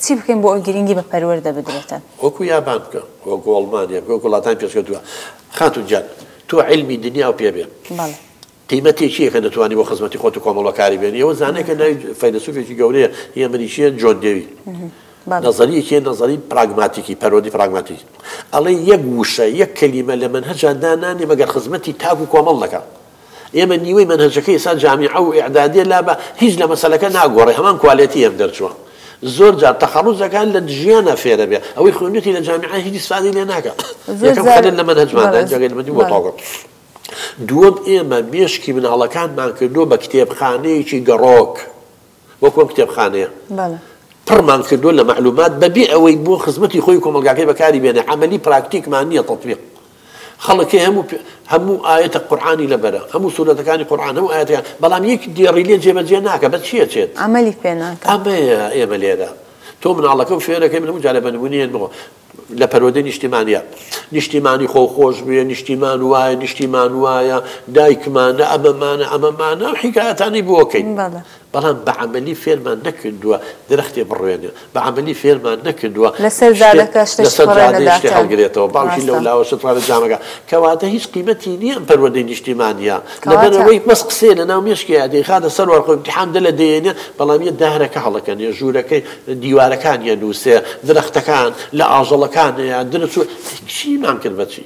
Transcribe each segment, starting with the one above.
چی بکەین بۆ ئەوەی گرنگی بە پەروەردە بدرێتن؟ وەکو یابان بکە، وەکو ئەڵمانیا بکە، وەکو وڵاتانی پێشکەوتووە. خاتوون گیان تۆ عیلمی دنیاو پێ بێ. بەڵێ. قیمەتێ چییە کە دەتوانی بۆ خزمەتی خۆت و کۆمەڵ بەکاری بێنی؟ ئەوە زانایەکە ناوی فەیلەسوفێکی گەورەیە هی ئەمریکییە جۆن دێوی. نەزەرییەکی هەیە نەزەری پراگماتیکی، پەروەردەی پراگماتیکی. ئەڵێ یەک وشە، یەک کەلیمە لە مەنهەجا دانانێ مەگەر خزمەتی تاک و کۆمەڵ نەکا. ئێمە نیوەی مەنهەجەکەی ئێستا جامیعە و ئیعدادیە لابە هیچ لە مەسەلەکە ناگۆڕێ هەمان quality هەم دەرچووە. زۆر جار تەخەڕوج دەکات لە ژیانا فێرەبێ ئەوەی خوێندوێتی لە جامیعە هیچ ئیسفادەی لێ ناکا. یەکەم خەلەل لە مەنهەجماندا ئینجا گەر مەنهەج بۆ تەواو کەم. دووەم ئێمە مێشکی مناڵەکانمان کردووە بە کتێبخانەیەکی گەڕۆک وەکو ئەم کتێبخانەیە پڕمان کردووە لە مەعلومات بەبێ ئەوەی بۆ خزمەتی خۆی کۆمەڵگاکەی بەکاری بێنێ عەمەلی پراکتیکمان نییە تەتبیق خەڵکی هەموو هەموو ئایەتە قورئانی لەبەرە هەموو سورەتەکانی قورئان هەموو ئایەتەکان بەڵام یەک دێڕی لێ جێبەجێ ناکە بە چیە چێت عەمەلی پێ ناکە ئەمەیە ئێمە لێرە تۆ مناڵەکەم فێرەکەی من هەموو جارێ بە نموونەیەک بڵێم لە پەروەردەی نیشتیمانیا نیشتیمانی خۆ خۆش بوێ نیشتیمان وایە نیشتیمان وایە دایکمانە ئەمەمانە ئەمەمانە ئەو حیکایەتانەی بۆ کەین بەڵام بە عەمەلی فێرمان نەکردووە درەختێ بڕوێنێ بە عەمەلی فێرمان نەکردووە لەسەر جادەکە شتێک لەسەر جادەی شتێ هەڵگرێتەوە باوکی لەولاوە شت ڕاوێ جامەکە کەواتە هیچ قیمەتی نییە ئەم پەروەردەی نیشتیمانیە لەبەر ئەوەی بەس قسەیە لەناو مێشکیا دەیخاتە سەر وەرقە ئیمتیحان دە لە دەیەنێ بەڵام یە دارەکە هەڵەکەنێ ژوورەکەی دیوارەکانیە نووسێ درەختەکان لە ئاژەڵەکانەیە درچ و چیمان کرد بە چی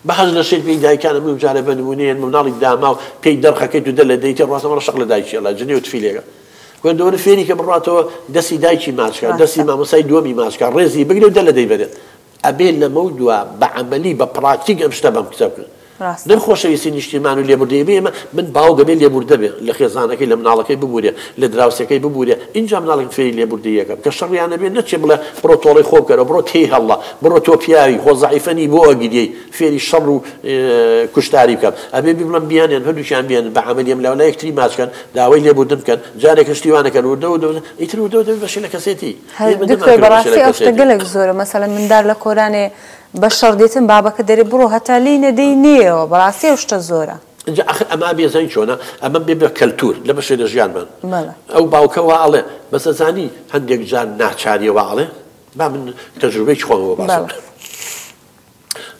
بەهەش لە شێت پێی دایکانە من جارێ بە نموونەیە مناڵی داماو پێی دەرخەکەیت و دە لە دەیتێ ڕاستە مەڕە شەق لە دایکی ئەڵا جنێو تفی لێکە کورە دەوەرە فێری کە بڕاتەوە دەستی دایکی ماچکە دەستی مامۆستای دووەمی ماچکە ڕێزی بگرێ و دە لە دەی بەرێ ئەبێ لەمەو دوا بە عەمەلی بە پراکتیک ئەم شتە بەم کچە بکەن. ڕاستە. نەک خۆشەویستی نیشتیمان و لێبوردەیی بێ ئێمە من باوک ئەبێ لێبوردە بێ لە خێزانەکەی لە مناڵەکەی ببورێ لە دراوسێکەی ببورێ ئینجا مناڵەکەی فێری لێبوردەیی ئەکەم کە شەڕیان ئەبێ نەچێ بڵێ بڕۆ تۆڵەی خۆ بکەرەوە بڕۆ تێی هەڵڵە بڕۆ تۆ پیاوی خۆ زەعیفە نی بۆ ئەگریەی فێری شەڕ و کوشتاری بکەم ئەبێ بڵێم بیانێن هەردووکیان بێنن بە عەمەلی ئەم لاولا یەکتری ماچ کەن داوای لێبوردن بکەن جارێکە شتی وا نەکەن وردە وردە ئیتر وردە وردە بەشێ لە کەسێتی. هەر دکتۆر بەڕاستی ئەو شتە گەلەک زۆرە مەسەلەن مندار لە کۆرانێ بە شەڕ دێتن بابەکە دەرێ بڕۆ هەتا لێی نەدەی نێیەوە بەڕاستی ئەو شتە زۆرە. ئینجا ئاخر ئەمە بێ زانی چۆنە ئەمە بێ بە کەلتور لە بەشێ لە ژیانمان ئەو باوکە وا ئەڵێ بەس ئەزانی هەندێک جار ناچاریە وا ئەڵێ با من تەجروبەیەکی خۆمەوە باسم بکەم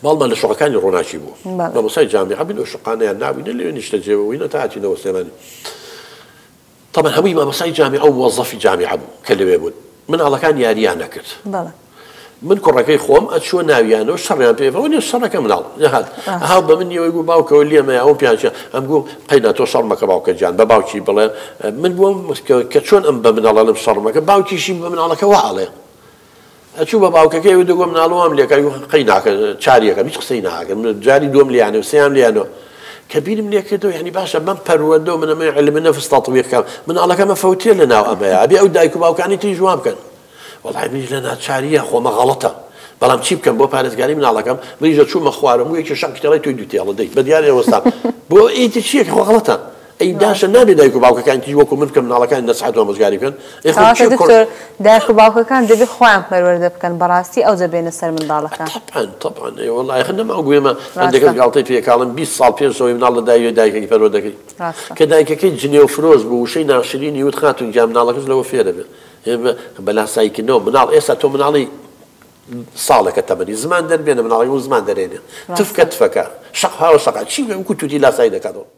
ماڵمان لە شوقەکانی ڕۆناکی بوو مامۆستای جامیعە بووین ئەو شوقانەیان نابووینە لەوێ نیشتەجێ بووینە تا هاتینەوە سلێمانی تەبعەن هەمووی مامۆستای جامیعە و موەزەفی جامیعە بوو کە لەوێ بوون. مناڵەکان یارییان ئەکرد. بەڵێ. من کوڕەکەی خۆم ئەچووە ناویانەوە شەڕیان پێ ئەوە نیە شەڕەکە مناڵ نەهات ئەها بە من نیەوەی گوو باوکەوە لێمەیە ئەوم پیان چیە ئەم گوو قەینا تۆ شەڕ مەکە باوکە گیان بە باوکی بڵێ من بۆم کە چۆن ئەم بە مناڵ ئەڵێم شەڕ مەکە باوکیشی بە مناڵەکە وا ئەڵێ ئەچوو بە باوکەکەی ئەوی دەگۆ مناڵ وام لێکا گوو قەی ناکە چاریەکەم هیچ قسەی ناکەم جاری دووەم لێیانەوە سێیان لێیانەوە کە بیرم لێ کردەوە یانی باشە بەم پەروەردە و من ئەمەوێ علم نفس تطبیق کەم مناڵەکەم ئەفەوتێ لە ناو ئەمەیا ئەبێ ئەو دایک و باوکانی تریش وا بکەن وەڵای منیش لە ناچاریە خۆمە غەڵەتە بەڵام چی بکەم بۆ پارێزگاری مناڵەکەم منیش دەچوومە خوارەوە یەکێ شەقی تێڵی تۆی دوو تێڵە دەی بە دیارێ وەستام بۆ ئیتر چییە خۆ غەڵەتە ئەی باشە نابێ دایک و باوکەکان تیش وەکو من بکەن مناڵەکانی نەسحەت و ئامۆژگاری بکەن ئەی خۆ کەواتە کێ کوڕ دکتۆر دایک و باوکەکان دەبێ خۆیان پەروەردە بکەن بەڕاستی ئەوجە بێنە سەر منداڵەکان. تەبعەن تەبعەن ئەی وەڵا ئەخر نەما گوێمە هەندێک ڕاستە کەس گاڵتەی پێ ئەکاڵن 20 ساڵ پێش ئەوەی مناڵ لە دایک بێ دایکەکەی پەروەردەکەی ڕاستە. کە دایکەکەی جنێو فرۆش بوو وشەی ناشرینی وت خاتوون گیان مناڵەکەش لەوە فێرەبێ ئێمە بە لاساییکردنەوە مناڵ ئێستا تۆ مناڵی ساڵێکە تەمەنی زمان دەربێنە مناڵەکە زمان دەرێنێ ڕاستە. تفکە تفەکە شەق هاوە شەقە چی وەکو توتی لاسایی دەکاتەوە.